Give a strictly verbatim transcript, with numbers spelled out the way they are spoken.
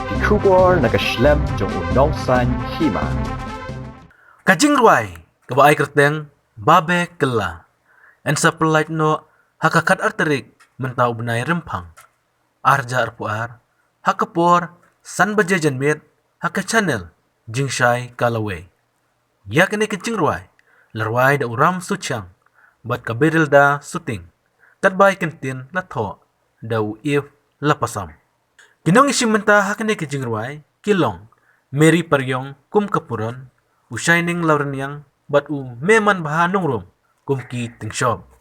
Ki khubor na ka shlem jong u Nongsaiñ Hima. Ka jingrwai kaba ai kyrteng Babe Kylla yn sa pyllait noh ha ka khatar tarik mynta u bnai Rymphang, ar hajar arphew ar, ha ka por san baje janmiet, ha ka channel Jingshai Kalawei. Ïa kane ka jingrwai la rwai da u Ram Suchiang bad ka Berilda Suting, katba ïa ka ktien la thoh da u Eve Lapasam. Ki nongïashim bynta ha kane ka jingrwai ki long Mary Pariong kum ka Puron, u Shining Lawrniang bad u Memanbha Nongrum kum ki Tyngshop.